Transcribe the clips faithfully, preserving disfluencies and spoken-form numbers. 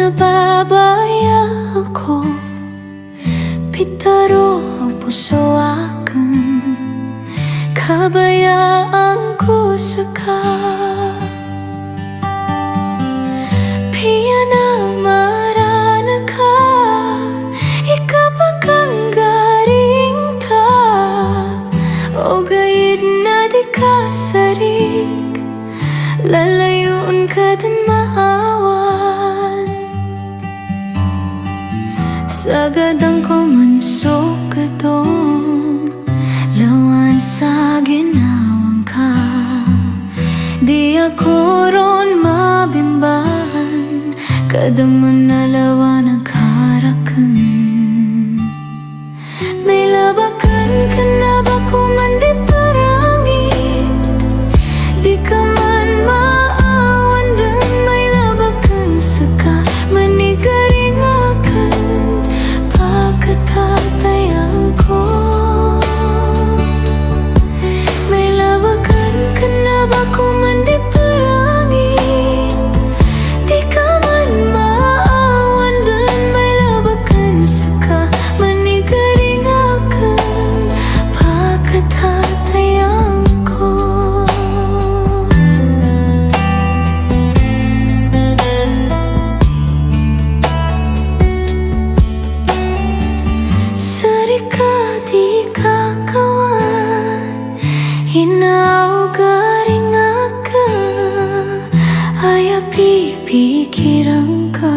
Babaya ako, pitharo o poso akn, kabayaan ko ska. Piyanamaran ka i kapakanggaring ta, ogaid na di ka sarig, lalayon ka dn maawan. Sagadang ko man so kdong, lawan sa ginawa ngka. Di ako ron mabimban, ka da man a lawan ka rakn. Mailab akn kna ba ko man di prangit, di ka man maawan dn. Mailab akn ska, manigaring akn, pakatatayang ko. Mailab akn kna ba ko man di prangit, di ka man maawan dn. Mailab akn ska, manigaring akn, pakatatayang ko. Sa di ka di kakawan, ina, ogaring akn, aya pipikiran ka,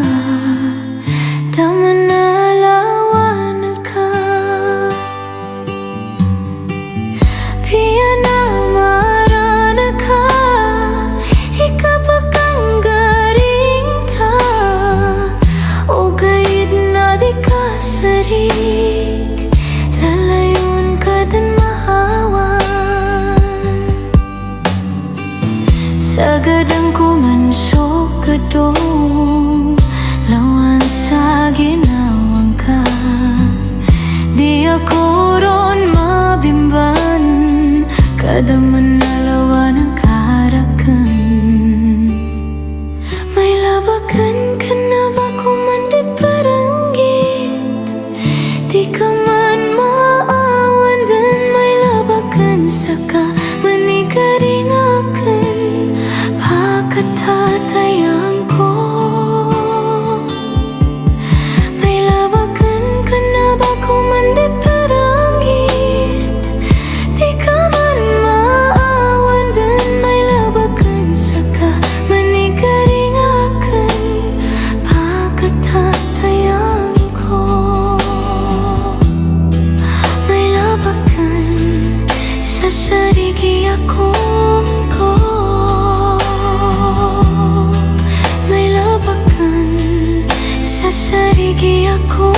taman a lawan ka. Piyanamaran ka i kapakanggaring ta, ogaid na di ka sarig, lalayon ka dn maawan. Sagadang ko man so kdong, lawan sa ginawa ngka. Di ako ron mabimban, ka da man a lawan ka rakn. Mailab akn kna ba ko man di prangit, di ka man maawan dn. Mailab akn ska, manigaring akn, pakatatayang ko. Mailab akn kna ba ko man di prangit, di ka man maawan dn. Mailab akn ska, manigaring akn, pakatatayang ko. Mailab akn, sasarigi ako ngko. Mailab akn, sasarigi ako